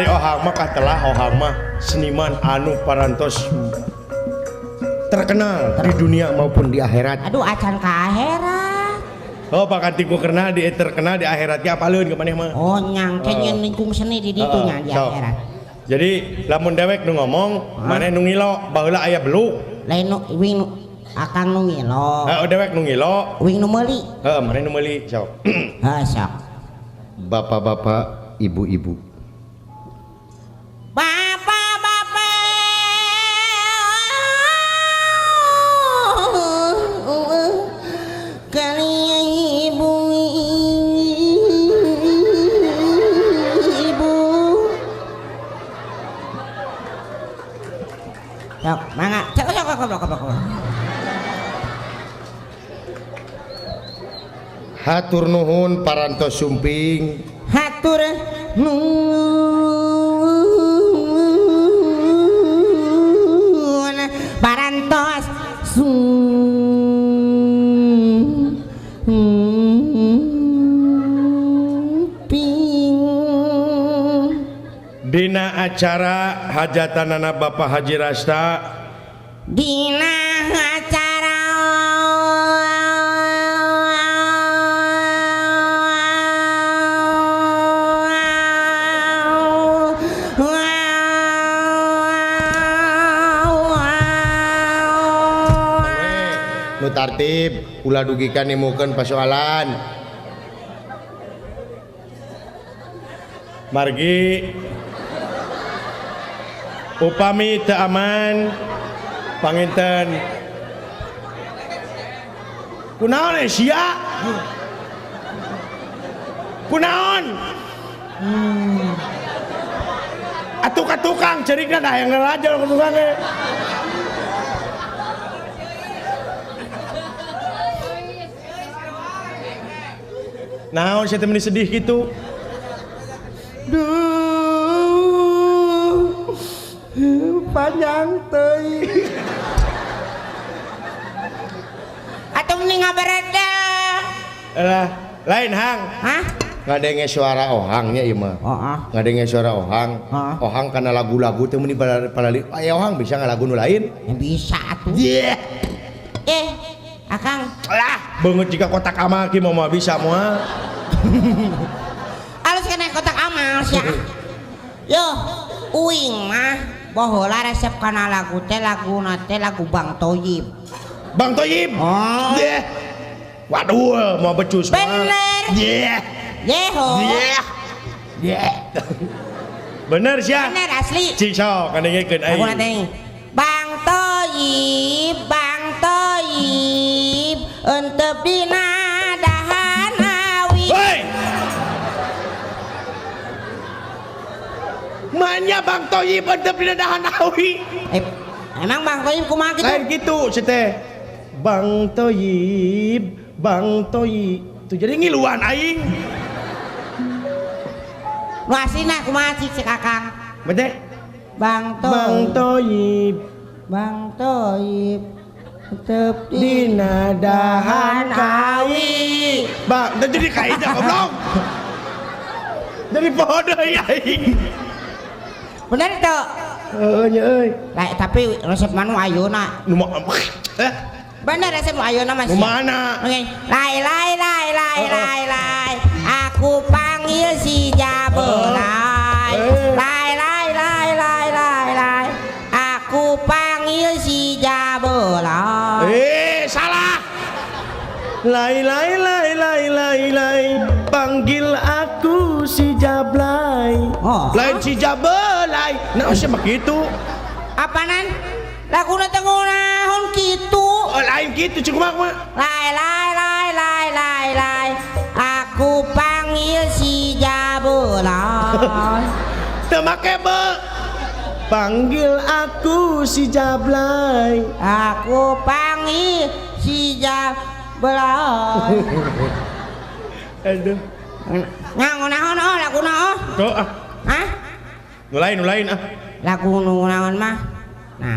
Ari Ohang mah katelah Ohang mah seniman anu parantos terkenal di dunia maupun di akhirat. Aduh acan ka akhirat. Oh pakanti ku kenal di terkenal di akhirat ge apaleun ka maneh mah. Oh nyangke nyeun lingkung seni di ditu nya di akhirat. Jadi lamun dewek nu ngomong maneh nu ngilo baheula aya beluk. Lain nu wing akang nu ngilo. Heeh dewek nu ngilo. Wing nu meuli. Heeh maneh nu meuli sok. Heuh sok. Bapak-bapak, ibu-ibu. Sok, mangga. Cek cek cek cek. Hatur nuhun parantos sumping. Hatur nuhun parantos sumping. Dina acara hajatanana Bapak Haji Rasta. Dina acara nu tartib ulah dugikan nimukeun pasoalan. Margi upami teu aman panginten kunaon sia kunaon atuh ka tukang cerikna da hayang ngarajol ka tukang ge. Naon sia teh meuni sedih kitu? Duh panjang teuing. Atuh mending ngabereda. Lah, lain hang. Hah? Ngadenge suara ohangnya ieu mah. Heeh. Ngadenge suara ohang. Heeh. Ohang kana lagu-lagu teh meuni palali. Aya ohang bisa ngalagu nu lain? Ya bisa atuh. Yeah. Akang. Lah, beungeut jika kotak amal ki moal bisa moal. Alus kena kotak amal sia. Yo, uing mah baheula resep kana lagu teh laguna teh lagu Bang Toyib. Bang Toyib. Oh. Yeah. Waduh, mau becus. Bener. Yeah. Yeho. Yeah. Yeah. Bener sia. Bener asli. Cik sok kadengekeun aing. Laguna teh. Bang Toyib, Bang Toyib, entep dina dahan awi. Hei. Manya Bang Toyib entep dina dahan awi. Emang Bang Toyib kumaha kitu? Lain kitu si teh. Bang Toyib, Bang Toyib. Tuh jadi ngiluan aing. Nu aslina kumaha cik si Kakang? Bete. Bang Toyib. Bang Toyib. Bang Toyib entep dina dahan awi. Bang, jadi kaida goblok. Jadi poho deui aing. Bener tuh. Heeh nya euy. Lah tapi resep manu ayeuna. Nu Bener resep nu ayeuna Mas. Nu mana? Oke. Lai lai lai lai lai lai. Aku panggil si Jabelai. Lai lai lai lai lai lai. Aku panggil si Jabelai. Salah. Lai lai lai lai lai lai. Panggil aku si Jablay. Oh. Lain si Jabelai. Nah, siapa gitu? Apanan? Laguna teh ngunaon kitu? Oh, lain kitu cukup mah. Lai lai lai lai lai lai. Aku panggil si Jabelai. Teu make be. Panggil aku si Jablay. Aku panggil si Jablay. Aduh. Ngangunaon oh laguna oh. Tuh ah. Hah? Nu lain ah. Lagu nu naon mah? Nah.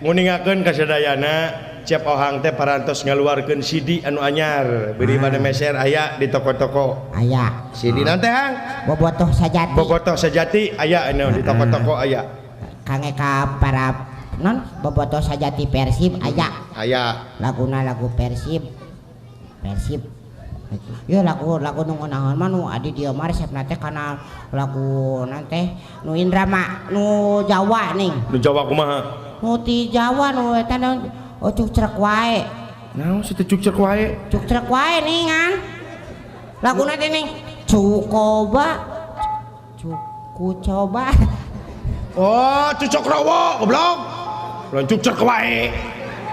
Nguningakeun ka sadayana Cep Ohang teh parantos ngaluarkeun CD anu anyar. Beri bade meser aya di toko-toko. Aya. CD naon teh Hang? Bobotoh Sajati. Bobotoh Sajati aya anu di toko-toko aya. Kangge ka para non Bobotoh Sajati Persib aya. Aya. Laguna lagu Persib. Persib. Ya lagu lagu nu ngeunaheun mah nu adi dieu mah resepna teh kana lagu naon teh nu Indrama nu Jawa ning. Nu Jawa kumaha? Nu ti Jawa nu eta naon oh cukcrek wae. Naon sih teh cukcrek wae? Cukcrek wae ning kan. Laguna teh ning cukoba cuku coba. Oh, cucok rowo goblok. Lain cukcrek wae.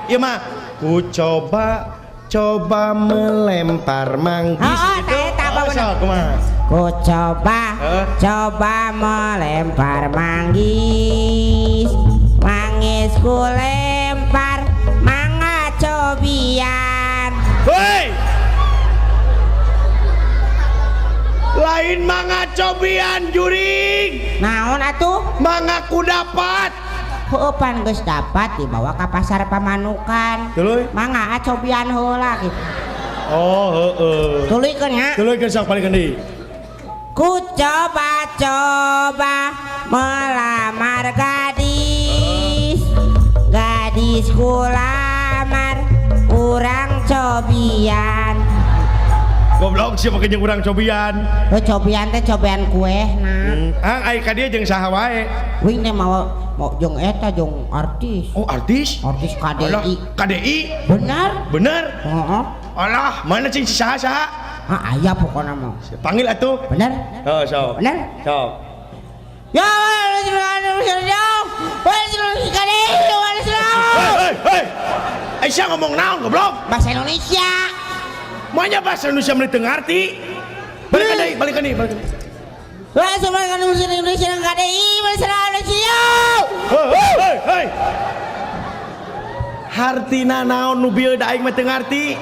Ieu mah ku coba coba melempar manggis. Oh, eta apa bener? Ku coba coba melempar manggis. Manggis ku lempar mangga cobian. Hei! Lain mangga cobian juring. Naon atuh? Mangga ku dapat. Heuh pan geus dapat dibawa ka pasar Pamanukan. Tuluy. Mangga cobian heula gitu. Oh, heeh. Tuluykeun nya. Tuluykeun sok palikeun deui. Ku coba-coba melamar gadis. Gadis ku lamar urang cobian. Goblok siapa jeung urang cobian? Heuh cobian teh cobian kue nah. Ah, ai ka dieu jeung saha wae? Wing teh mawa mau jeung eta jeung artis. Oh, artis? Artis KDI. Alah, KDI? Benar? Benar? Heeh. Alah, mana cing si saha saha? Ah, aya pokona mah. Panggil atuh. Bener? Heeh, sok. Bener? Sok. Ya, Hei, hei, hei. Aisyah ngomong naon goblok? Bahasa Indonesia. Manya bahasa Indonesia meni teu ngarti. Balikan deui, balikan deui, balikan deui. Bahasa Indonesia KDI, bahasa Indonesia. Hei, hei, hei. Hartina naon nu bieu da aing mah teu ngarti.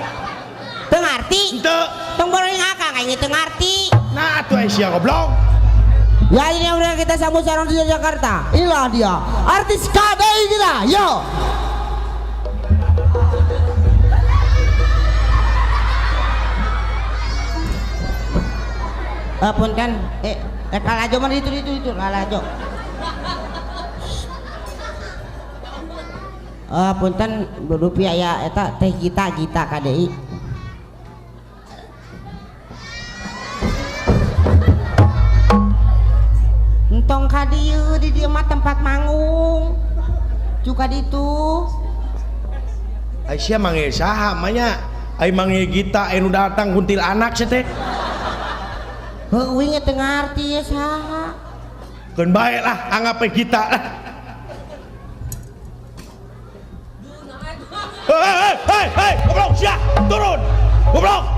Teu ngarti? Henteu. Tong borong akang aing teu ngarti. Nah atuh Aisyah goblok. Ya ini yang udah kita sambut sekarang di Jakarta. Inilah dia artis KDI kita. Yo. Punten, lalajo mana itu lalajo. Punten rupiah ya eta teh Gita KDI. Entong ka dieu di dieu mah tempat manggung. Juga ditu. Aisyah manggil saha mah nya? Ai manggil Gita anu datang kuntilanak sia teh. Heuh uing teu ngarti ye saha. Keun bae lah anggap we Gita lah. Hei hei hei hei, goblok sia, turun. Goblok.